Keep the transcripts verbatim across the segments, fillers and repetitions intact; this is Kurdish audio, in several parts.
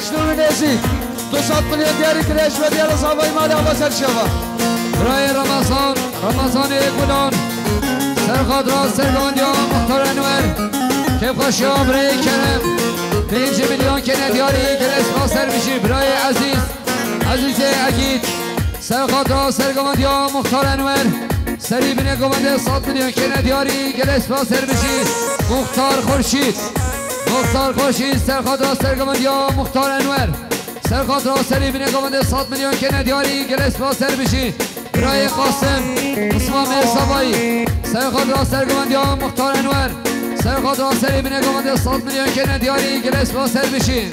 Şnûrê nêzî, du sed milyon diyarî kiriye ji Bedî Elî Zavayî malê ava ser şeva. Birayê Remezan, Remezanê Gulan, ser xatira sergovendiya Muxtar Enwer, kêfxweşiya birayê Kerem, pêncî milyon kene diyarî, gelek spas ser bijî, birayê Ezîz, Ezîzê Egîd, ser xatira sergovendiya Muxtar Enwer, serî binê govendê sed milyon kene diyarî, gelek spas ser bijî, Muxtar Xurşîd, Muxtar Xurşîd, ser xatira sergovendiya Muxtar Enwer. Ser xatira serî binê govendê sed milyon kene diyarî, gelek spas ser bijî. Birayê Qasim, Qismamê Savayî. Ser xatira sergovendiya Muxtar Enwer. Ser xatira serî binê govendê sed milyon kene diyarî, gelek spas ser bijî.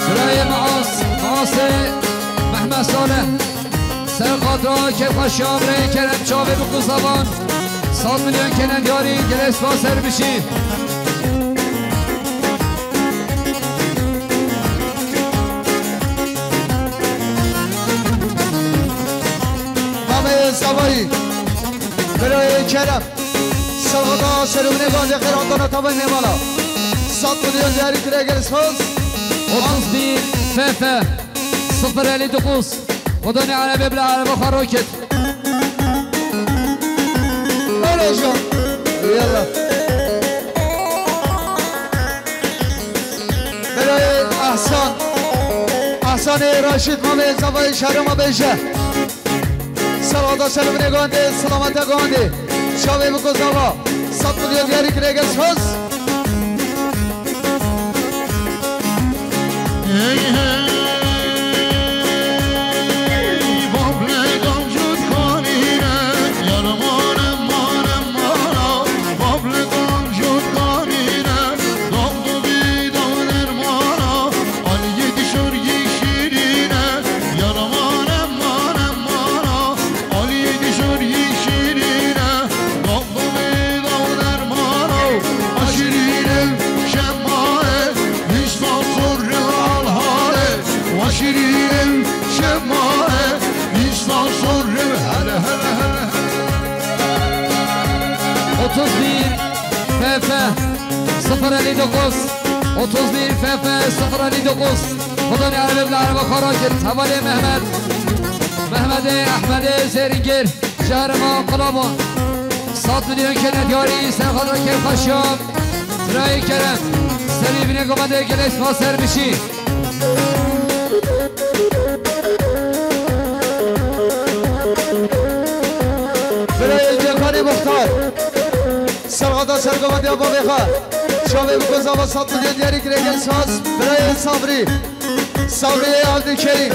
Birayê Maas, Maasê Mehmet Salih. Ser xatira kêfxweşiya birayê Kerem çavê bi kuzavan. Sed milyon kene diyarî, gelek spas ser bijî. Mameyê Zavayî, birayê Kerem, serxata serûnê gazê xêrantana tavayî mêmana. Sed milyon diyarî kire, gelek spas. Otuz bir F F sıfır elli dokuz. Xwedê ne erebê bila ereba xwe roket. Öyle hocam. Yallah. Birayê Ehsan. Ehsanê Raşîd, mamê Zavayî şerê me bêje. Serxata serûnê gondê, silamete gondê. Çavê biko Zava. Sed milyon diyarî kire, gelek spas. Otuz bir F F sıfır elli dokuz. Otuz bir F F sıfır elli dokuz. Xwedê ne erebê bila ereba xwe roket. Hevalê Mehmet. Mehmetê Ehmedê Zêringêr. Şehrê me Qilaba. Sed milyon kene diyarî, ser xatira kêfxweşiya birayê Kerem. Serî binê govendê, gelek spas ser bijî. Birayê Cekanê Muxtar. Serxata sergovendiya bavê xwe. Çavê biko Zava, sed milyon diyarî kire, gelek spas. Birayê Sabrî. Sabrî Evdîkerîm.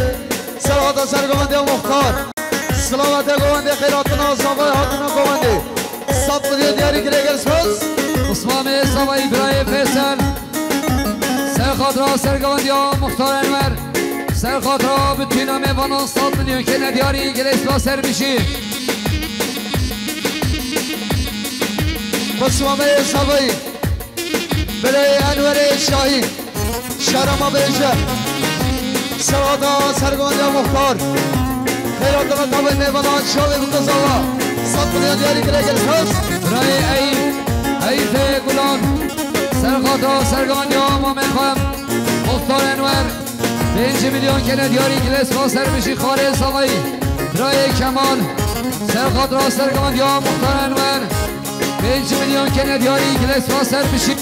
Serxata sergovendiya Muxtar. Silamete govendê, xêr hatina Zavayî, hatina govendê. Sed milyon diyarî kire, gelek spas. Osmanê Zavayî, birayê Feysel. Ser xatira sergovendiya Muxtar Enwer. Ser xatira bitîna mêvanan sed milyon kene diyarî, gelek spas ser bijî. Osmanê Zavayî. Birayê Enwerê Şahîn. Şerema bêje. Serxata sergovendiya Muxtar. Xêr hatina tavê mêvanan, çavê biko Zava. Sed milyon diyarî kire, gelek spas. Birayê Eyîp. Eyîpê Gulan. Serxata sergovendiya mamê xwe Muxtar Enwer. Pêncî milyon kene diyarî, gelek spas ser bijî, xalê Zavayî. Birayê Kemal. Serxata sergovendiya Muxtar Enwer. Pêncî milyon kene diyarî, gelek spas ser bijî.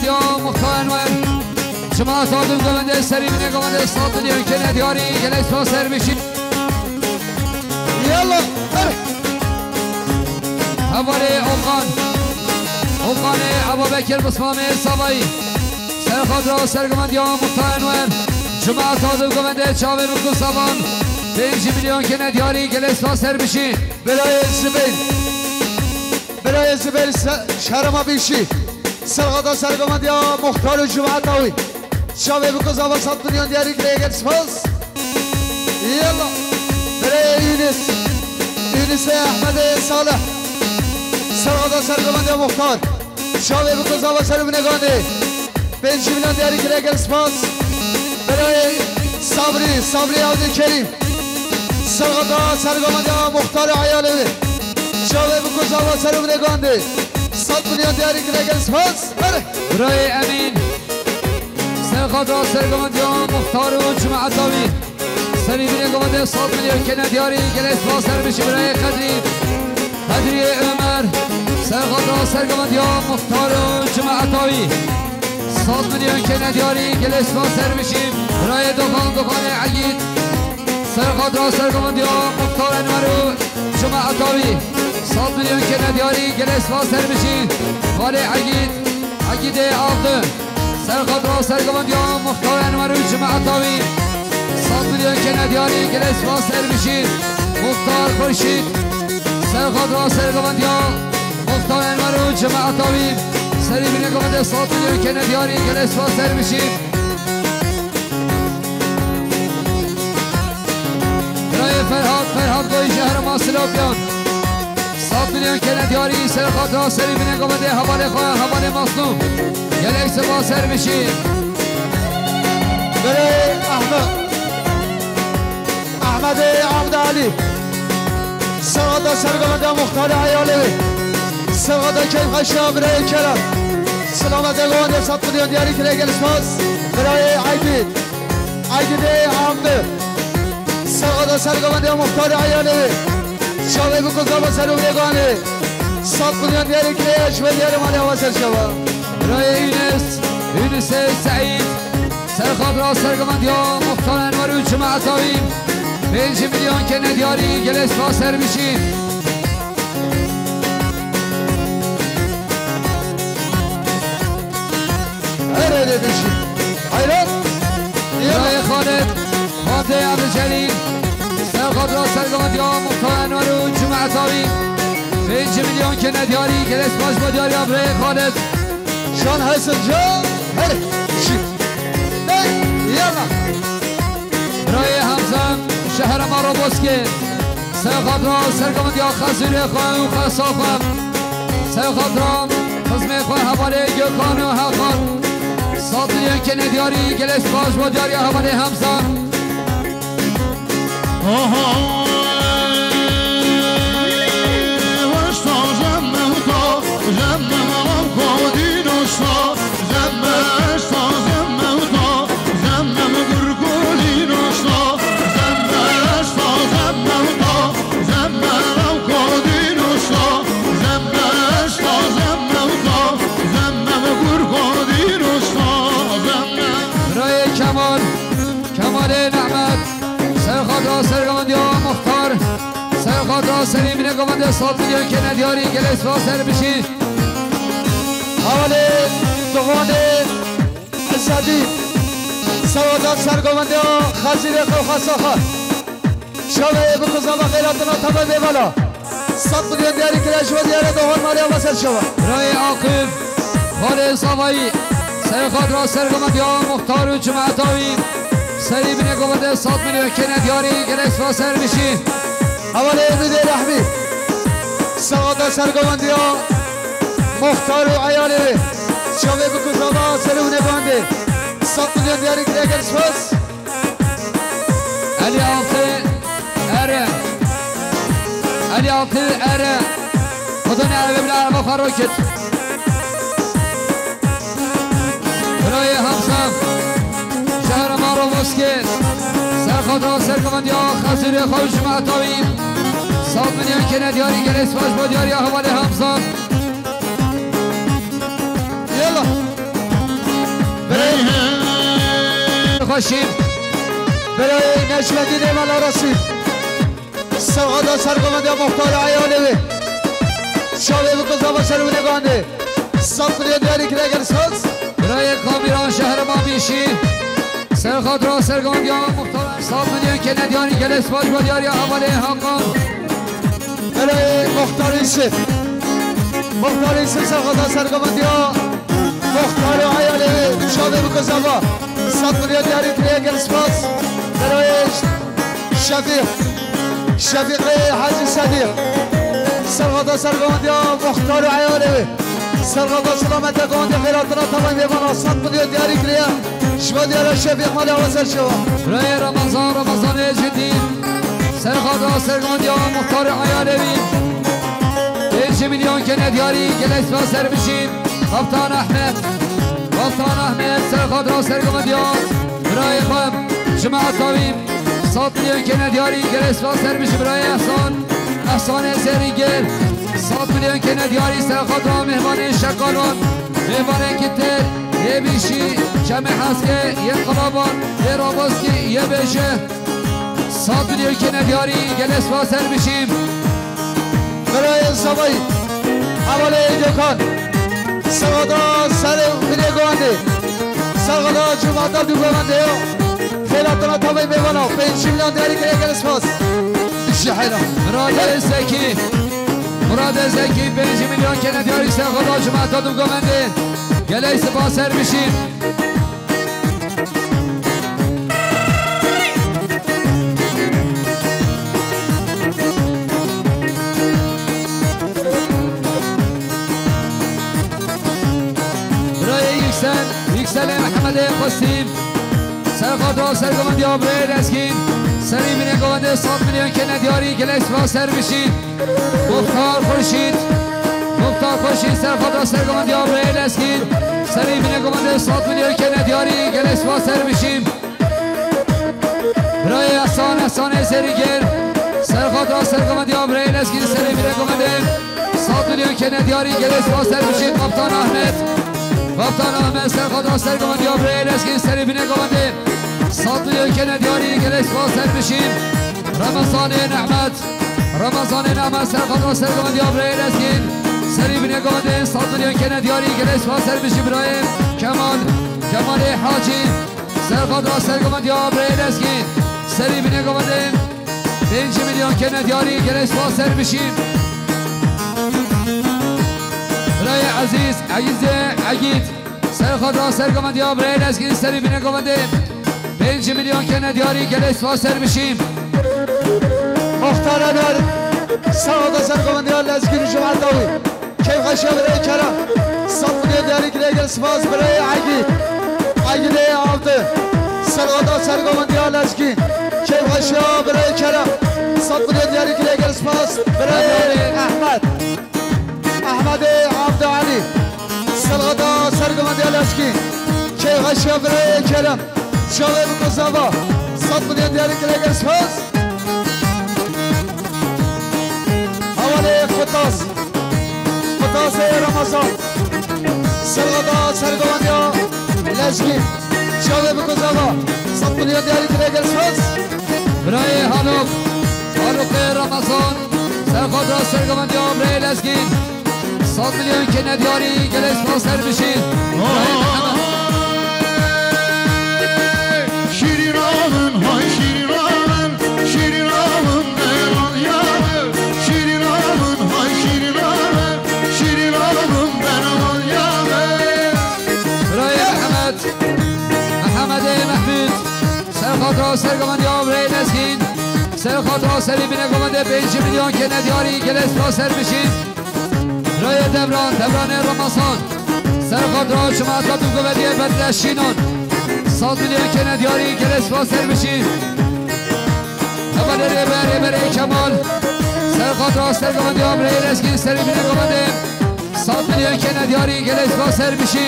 Ya Muxtar Enwer. Cemaat Adim govende serî binê govende sed milyon kene diyarî, gelek spas, ser bişî. Yalla, her. Hevalê Okan. Okanê Ebabekir Bismamê Savayî. Ser xatra sergovendiya Muxtar Enwer. Cemaat Adim govende çavê bikû savan. Pêncî milyon kene diyarî, gelek spas, ser bişî. Birayê Zibeyr. Birayê Zibeyr se-, şerema bîşî. Serxata sergovendiya Muxtar û cemaeta wî. Çavê bikû zava sed milyon diyarî kirê, gelek spas. Yalla. Birayê Yunus. Yunusê Ehmedê Salih. Serxata sergovendiya Muxtar. Çavê bikû zava ser û binê gandê. Pêncî milyon diyarî kirê, gelek spas. Birayê Sabrî, Sabrî Abdulkerîm. Serxata sergovendiya Muxtarê eyalê wê. Çavê bikû zava ser û binê gandê. Sed milyon diyarî kirê, gelek spas. Here. Birayê Emîn. Serxata sergovendiya Muxtar û cemaeta wî. Serî binê govende sed milyon kene diyarî, gelek spas, ser bişî birayê Qedrî. Qedriyê Ömer. Serxatra sergovendiya Muxtar û cemaeta wî. Sed milyon kene diyarî, gelek spas, ser bişî. Birayê Doxan, Doxanê Egîd. Serxatra sergovendiya Muxtar Enwer û cemaeta wî. Sed milyon kene diyarî, gelek spas, ser bişî. Xalê Egîd, Egîdê Avdi. Serxatra sergovendiya Muxtar Enwer û cemaeta wî. Sed milyon kene diyarî, gelek spas, ser bişî. Muxtar Xurşîd. Serxatra sergovendiya Muxtar Enwer û cemaeta wî. Serî binê govende sed milyon kene diyarî, gelek spas, ser bişî. Birayê Ferhat, Ferhat Goyî ji herêma Silopiyan. Sed milyon kene diyarî, serxatra serî binê govendê hevalê xwe, hevalê Maslûm. Gelek spas, ser bişî. Birayê Ahmet. Ahmedê Abdalî. Serxatra sergovendiya Muxtarê eyalê wê. Serxatra keyfxweşiya birayê Kerem. Selametê govendê sed milyon diyarî kirê, gelek spas. Birayê Aydîn. Aydînê Avdi. Serxatra sergovendiya Muxtarê eyalê wê. Çavê bikû zava ser û binê gandê. Sed milyon diyarî kirê, ji we diyarê malê heval ser şeva. Birayê Yunus, Yunusê Seîd. Serxatra sergovendiya Muxtar Enwer û cemaeta wî. Pêncî milyon kene diyarî, gelek spas, ser bişî. Erê dê bişî. Hayran. Birayê Xalid, Fatê Abdülcelîl. Serxatra sergovendiya Muxtar Enwer û cemaeta wî. Pêncî milyon kene diyarî, gelek spas bo diyariya birayê Xalid. Can Hesin can. Her. Şi. Hey, yalla. Birayê Hemze, ji herêma Roboskê. Serxatra sergovendiya Xezûrê xwe û xesa xwe. Serxatra xizmê xwe hevalê Gökhan û Hakan. Sed milyon kene diyarî, gelek spas bo diyariya hevalê Hemze. Birayê Kemal, Kemalê Nehmet, serxatra sergovendiya Muxtar, serxatra serî binê govendê sed milyon kene diyarî, gelek spas, ser bişî. Hevalê Doxanê Ezadî, serxatra sergovendiya Xezîrê xwe û xesa xwe. Çavê bikû zava xeyratina teme bê bela. Sed milyon diyarî kirê, ji we diyarê Doxan malê heval ser şeva. Birayê Aqif, Xalê Zavayî, serxatra sergovendiya Muxtar û cemaeta wî. Serî binê govendê sed milyon kene diyarî, gelek spas, ser bişî. Hevalê Êmîdê Rehmî. Serxatra sergovendiya Muxtar û eyalê wê. Çavê bikû zava serê hûnê bandê. Sed milyon diyarî kirê, gelek spas. Elî Altı Ere. Elî Altı Ere. Xwedê ne eve bila eve xwe rokit. Birayê Hamza. Şehra Marovoskê. Serxatra sergovendiya Xezûrê xwe û cemaeta wî. Sed milyon kene diyarî, gelek spas bo diyariya hevalê Hamza. Yalla. Xweşî. Birayê Necmedînê Mela Resîd. Serxada sergovendiya muxtarê eyalê wê. Çavê biko zava ser wî negandê. Sed milyon diyarî kire gel saz. Birayê Kamîran Şehreman Bîşî. Serxadra sergovendiya muxtar. Sed milyon kene diyarî gelê spas ba diyariya hevalê Hakan. Belê Muxtar Yusuf. Muxtar Yusuf serxada sergovendiya. Muxtar û eyalê çavê biko zava. Sed milyon diyarî kiriye gel spas. Belê Şefîq. Şefîqê Hecî Sedîq. Serxada sergovendiya Muxtar û eyalê. Serxada silamete govendiya xêratina tamam yê bana. Sed milyon diyarî kiriye. Şiva diyara Şefîq malê awa ser şeva. Rayê Ramazan, Ramazanê Cidî. Serxada sergovendiya muxtarê eyalê wî. Pêncî milyon kene diyarî gelê spas ser bijî. Kaptan Ahmet. Kaptan Ahmet serxada sergovendiya. Birayê xwe cemaeta wî. Sed milyon kene diyarî gelê spas ser bijî birayê Ehsan. Ehsanê Zerîgir. Sed milyon kene diyarî serxada mêvanê Şekalan. Mêvanê Kitir. Yê Bîşî. Çemê Heske. Yê Qalaban. Yê Rabaskî. Yê Bêje. Sed milyon kene diyarî gelê spas ser bijî. Birayê Zavayî, hevalê Gökhan, serxada ser binê govendê, serxada civata du govendê yo. Xêratina tavê mêvana, pêncî milyon diyarî kire gel spas. Ji heyran. Muradê Zekî, Muradê Zekî, pêncî milyon kene diyarî serxada civata du govendê. Gelê spas ser bijî. Birayê Yüksel, Yükselê Mehemedê Xwesî. Serxada sergovendiya birayê Lezgîn. Serî binê govendê sed milyon kene diyarî gelê spas ser bijî. Muxtar Xurşîd. Muxtar Xurşîd serxada sergovendiya birayê Lezgîn. Serî binê govendê sed milyon kene diyarî gelê spas ser bijî. Birayê Ehsan, Ehsanê Zerîgir. Serxada sergovendiya birayê Lezgîn serî binê govendê. Sed milyon kene diyarî gelê spas ser bijî Kaptan Ahmet. Kaptan Ahmet serxada sergovendiya birayê Lezgîn serî binê govendê. Sed milyon kene diyarî gelê spas ser bijî. Remezanê Nehmet. Remezanê Nehmet serxada sergovendiya birayê Lezgîn. Serî binê govendê sed milyon kene diyarî gelê spas ser bijî birayê Kemal. Kemalê Hacî. Serxada sergovendiya birayê Lezgîn. Serî binê govendê. Pêncî milyon kene diyarî gelê spas ser bijî. Birayê Ezîz, Ezîzê Egîd. Serxada sergovendiya birayê Lezgîn serî binê govendê. Pêncî milyon kene diyarî gelê spas ser bijî. Muxtar Enwer, serxada sergovendiya Lezgîn û cemaeta wî. Keyfxweşiya birayê Kerem. Sed milyon diyarî kire gel spas birayê Egîd. Egîdê Avdi. Serxada sergovendiya Lezgîn. Keyfxweşiya birayê Kerem. Sed milyon diyarî kire gel spas birayê Ehmed. Ehmedê Avdi Elî. Serxada sergovendiya Lezgîn. Keyfxweşiya birayê Kerem. Çavê biko zava. Sed milyon diyarî kire gel spas. Hevalê Kutas. Kutasê Ramazan. Serxada sergovendiya Lezgîn. Çavê biko zava. Sed milyon diyarî kire gel spas. Birayê Haluk. Halukê Ramazan. Serxada sergovendiya birayê Lezgîn. Sed milyon kene diyarî gelê spas ser bijî. Şîrîna min, hay şîrîna min, şîrîna min, ben al yare. Şîrîna min, hay şîrîna min, şîrîna min, ben al yare. Birayê Mehmet, Mehemedê Mehmûd, serxada sergovendiya birayê Lezgîn, serxada serî binê govendê pêncî milyon kene diyarî gelê spas ser bijî. Rayê Devran, Devranê Ramazan. Serxada cemaeta du govendiyê Bedreşînan. Sed milyon kene diyarî gelê spas ser bijî. Hevalê Rêber, Rêberê Kemal. Serxada sergovendiya birayê Lezgîn serî binê govendê. Sed milyon kene diyarî gelê spas ser bijî.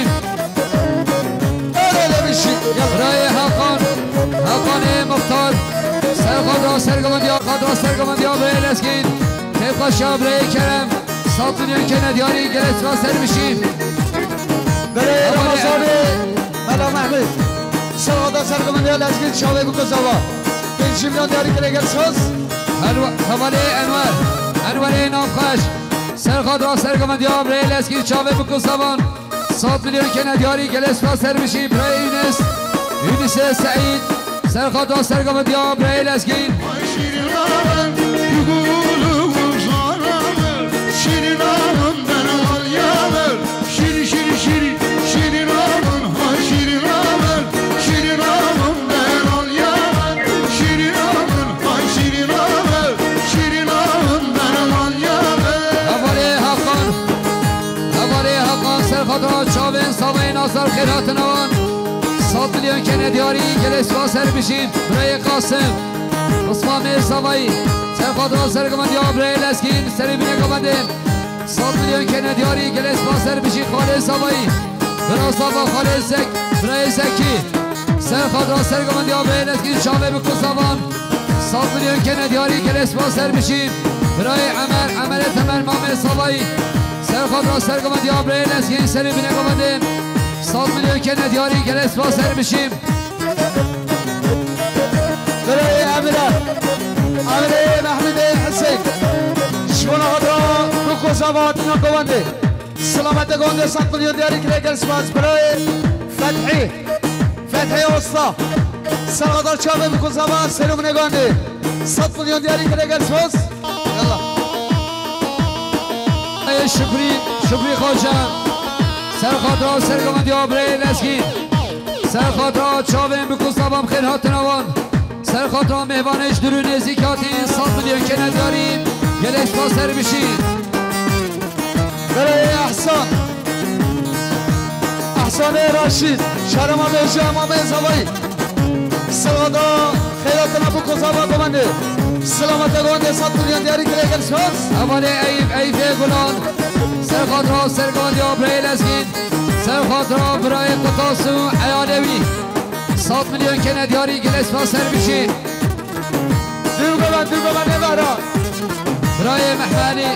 Öyle bir şey. Birayê Hakan. Hakanê Muxtar. Serxada sergovendiya, xada sergovendiya birayê Lezgîn. Keyfxweşiya birayê Kerem. Sed milyon kene diyarî gelê spas ser bijî. Birayê Ramazanê, Mela Ehmed. Serxada sergomendiya Lezgîn çavê biko zava. Pêncî milyon diyarî kire gel saz. Hevalê Enwer. Enwerê navxweş. Serxada sergomendiya birayê Lezgîn çavê biko zavan. Sed milyon kene diyarî gelê spas ser bijî birayê Yunus. Yunusê Seîd. Serxada sergomendiya birayê Lezgîn. Ay şirin aman, gülüm zaraman, şirin aman ben al yaman. Şirin, şirin, şirin, şirin aman, ha şirin aman, şirin aman ben al yaman. Şirin aman, ha şirin aman, şirin aman ben al yaman. Hevalê Hakan, hevalê Hakan, serxada çavên zavayên azar xêr hatin awan. Sed milyon kene diyarî gelê spas ser bijî birayê Qasim. Osman Mêr Zavayî, serxada sergomendiya birayê Lezgîn, serê bîne govendê. Sed milyon kene diyarî gelê spas ser bijî xalê Zavayî. Bira Zava xalê Zek, birayê Zekî. Serxada sergomendiya birayê Lezgîn çavê biko zavan. Sed milyon kene diyarî gelê spas ser bijî. Birayê Emer, Emerê Temer mamê Zavayî. Serxada sergomendiya birayê Lezgîn serê bîne govendê. Sed milyon kene diyarî gelê spas ser bijî. Birayê Emre, Emreyê Mehmûdê Huseyîn. Ji bona xwe bira biko zava hatina govendê. Silamete gondê sed milyon diyarî kire gel spas. Birayê Fethî, Fethî Usta. Serxada çavê biko zava serê bîne govendê. Sed milyon diyarî kire gel spas. Yallah. Ey Şukrî, Şukrî Xoca. Serxada sergomendiya birayê Lezgîn. Serxada çavên biko zavan xêr hatin awan. Serxada mêvanê ji dûr û nêzîk hatî sed milyon kene diyarî. Gelê spas ser bijî. Birayê Ehsan. Ehsanê Raşîd. Şerema Bêje Emamê Zavayî. Serxada xeyra tena biko zava govendê. Silamete govendê sed milyon diyarî kire gel spas. Hevalê Eyîp, Eyîpê Gulan. Serxada sergomendiya birayê Lezgîn. Serxada birayê Qutas û eyalê wî. Sed milyon kene diyarî gelê spas ser bijî. Dû govend, dû govend nêvera. Birayê Mehmelî,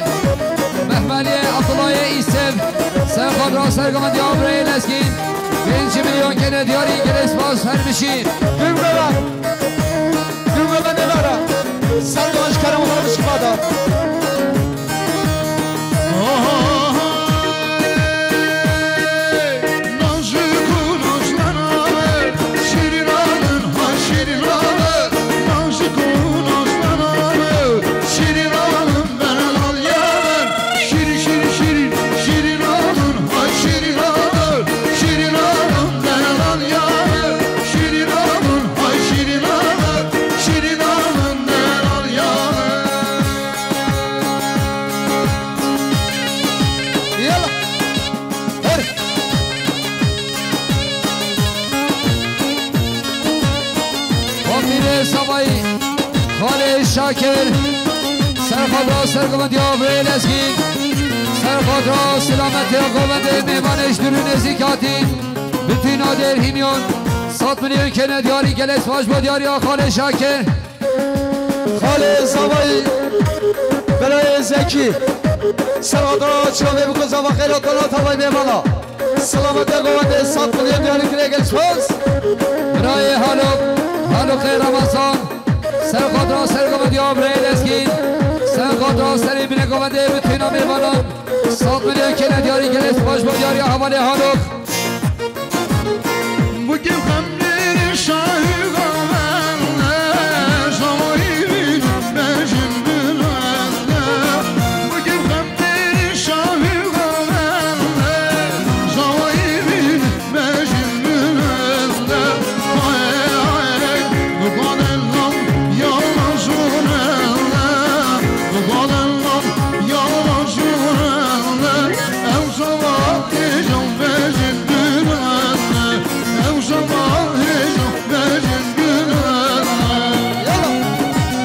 Mehmeliyê Abdullahê Îsev, serxada sergomendiya birayê Lezgîn, pêncî milyon kene diyarî gelê spas her bijî. Dû govend, dû govend nêvera. Sergomen ji kerema xwe re bişkifada. Yala. Her. Xapîrê Zavayî, Xalê Şakir, serxada sergovendiya vê Lezgî, serxada silametiya govendê mêvanê ji dûr û nêzîk hatî, bitîna dêrhîniyan, sed milyon kene diyarî gelê spas bo diyariya Xalê Şakir. Xalê Zavayî, Belayê Zekî, serxada çavê biko zava xeyra tona tavay mêvana. Silamete govendê sed milyon diyarî kire gel spas. Birayê Halok, Halokê Ramazan, serxada sergovendiya birayê Lezgî, serxada serê bîne govendê bitîna mêvanan. Sed milyon kene diyarî gelê spas bo diyariya hevalê Halok.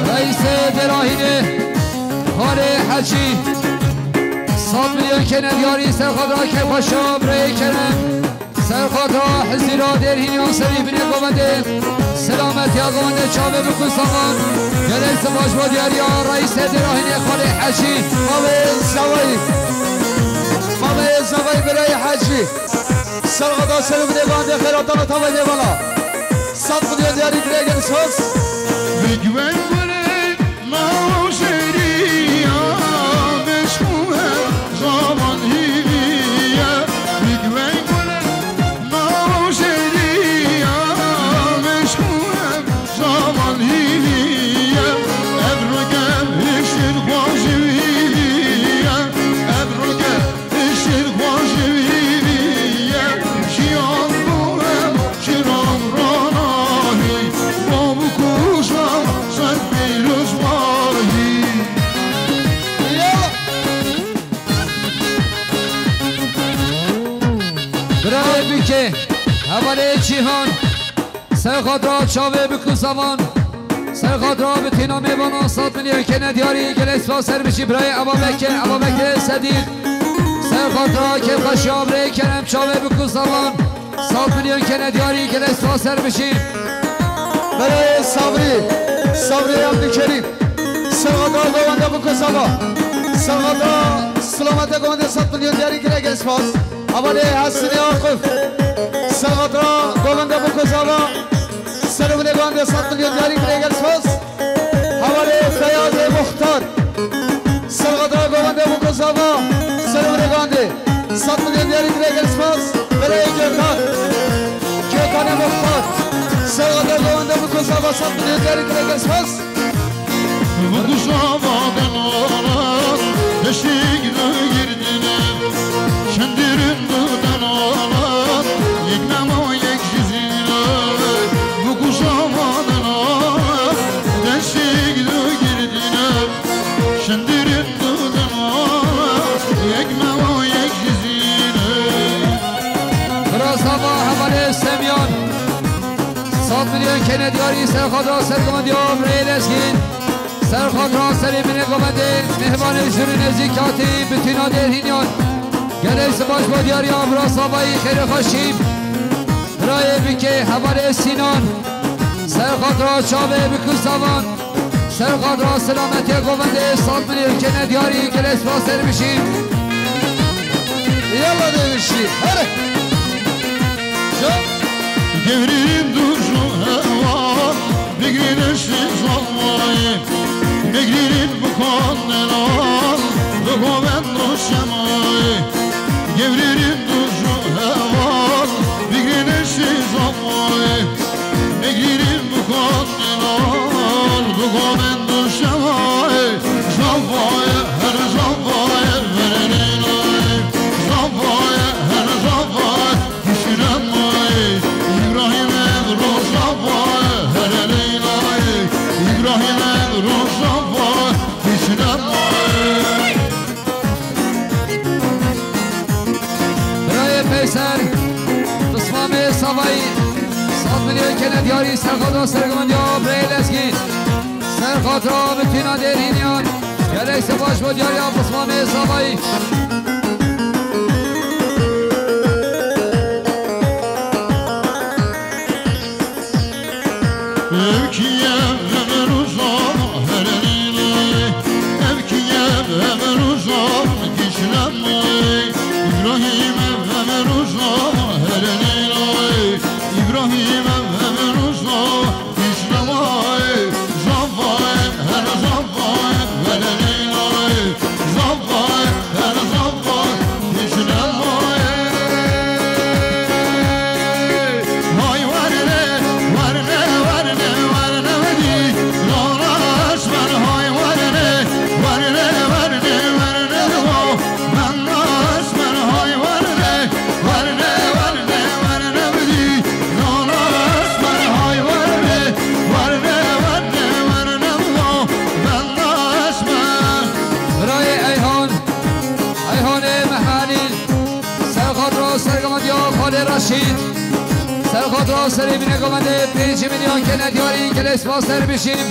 Reîsê Dêrahînê, Xalê Hecî, sed milyon kene diyarî serxada Kêpaşa birayê Kerem. Serxada Hizîra dêrhîniyan serî binê govendê. Silametiya govendê çavê biko saman. Gelek spas bo diyariya Reîsê Dêrahînê Xalê Hecî. Mavê Zavayî. Mavê Zavayî birayê Hecî. Serxada ser û binê bandê xêratan û tavayê nêvana. Sed milyon diyarî kirê gel spas. Big Bang gulê navşeriya meşku hem zaman hîviye. Big Bang gulê navşeriya meşku hem zaman hîviye. Ev roke hiştin xwe ji wî viye. Ev roke Işin xwe ji wî ye, jiyan bû em çiran ranahî, bo bikujam ser pîrozbahî. Birayê bike, hevalê Cîhan. Ser xatra çavê bi kuzavan. Ser xatra bi tîna mêvanan sed milyon kene diyarî gelek spas ser biçî birayê Eva Bekir, Eva Bekir Sedîq. Ser xatra kêfxweşiya birayê Kerem çavê bi kuzavan. Sed milyon kene diyarî gelek spas ser biçî. Birayê Sabrî, Sabrî Abdülkerim. Ser xatra govende bi kuzava. Ser xatra silamete govende sed milyon diyarî gelek spas. Hevalê Hesinê Aqif. Ser xatra govende bi kuzava. Ser û binê govendê sed milyon diyarî kirê gel spas. Hevalê Feyazê Muxtar. Ser xatra govendê bi kuzava. Ser û binê govendê sed milyon diyarî kirê gel spas. Birayê Gökhan. Gökhanê Muxtar. Ser xatra govendê bi kuzava sed milyon diyarî kirê gel spas. Bi kuzava denalan deşik du girdine. Şindirin du denalan yek nema yek ji zîne. Bi kuzava denalan deşik du girdine. Şindirin du denalan yek nema yek ji zîne. Bira sava hevalê Semyan. Sed milyon kene diyarî ser xatra sergovendiya birayê Lezgîn. Ser xatra serê binê govendê, mêhmanê jûrî nêzîk hatî, bi tîna dêrhînyan. Gelek spas bo diyariya bira savayî xêrê xweşî. Birayê bikê hevalê Sînan. Ser xatra çavê bi kuzavan. Ser xatra selametiya govendê sed milyon kene diyarî gelek spas ser bişî. Yalla dê bişî. Here. Gevrîn du ju hewa, bigrin eşî zavayê. Bigrin bu kanelan, bu govend şemayê. Gevrîn du ju hewa, bigrin eşî zavayê. Bigrin bu kanelan, bu govend şemayê. Zavayê, her zavayê, vererê nayê. Zavayê, her zavayê. Kişinemay, İbrahim ev Rojava, hele Leylay, İbrahim ev Rojava, kişinemay. Birayê Peyser, Bismamê Savayî, sed milyon kene diyarî ser xatra sergovendiya birayê Lezgîn. Ser xatra bi tîna dêrhîniyan, gelek spas bo diyariya Bismamê Savayî. Ev kî ye, ev Rojava, hele Leylay. Ev kî ye, ev Rojava, kişinemay. İbrahim ev, ev Rojava, hele Leylay. İbrahim ev, ev Rojava, kişinemay. Zavay, hele zavay, hele Leylay. Zavay, hele zavay, kişinemay. Hay werne, werne, werne, werne wedî. Rana esmer, hay werne, werne, werne, werne, werne. Esmer hay werne, werne, werne, werne bidî. Nana esmer hay werne, werne, werne, werne bidî. Nana esmer. Birayê Eyhan, Eyhanê Mehalî, ser xatra sergovendiya Xalê Reşîd, ser xatra serê binê govendê pêncî milyon kene diyarî gelek spas ser bişîm.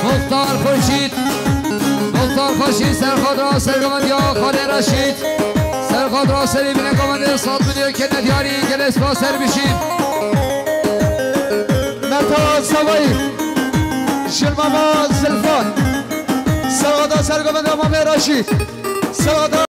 Muxtar Xurşîd. Muxtar Xurşîd ser xatra sergovendiya Xalê Reşîd. Ser xatra serê binê govendê sed milyon kene diyarî gelek spas ser bişî. Meta Savayî. Şilmama Zilfan. Ser xatra sergovendê Mamê Reşîd. Ser xatra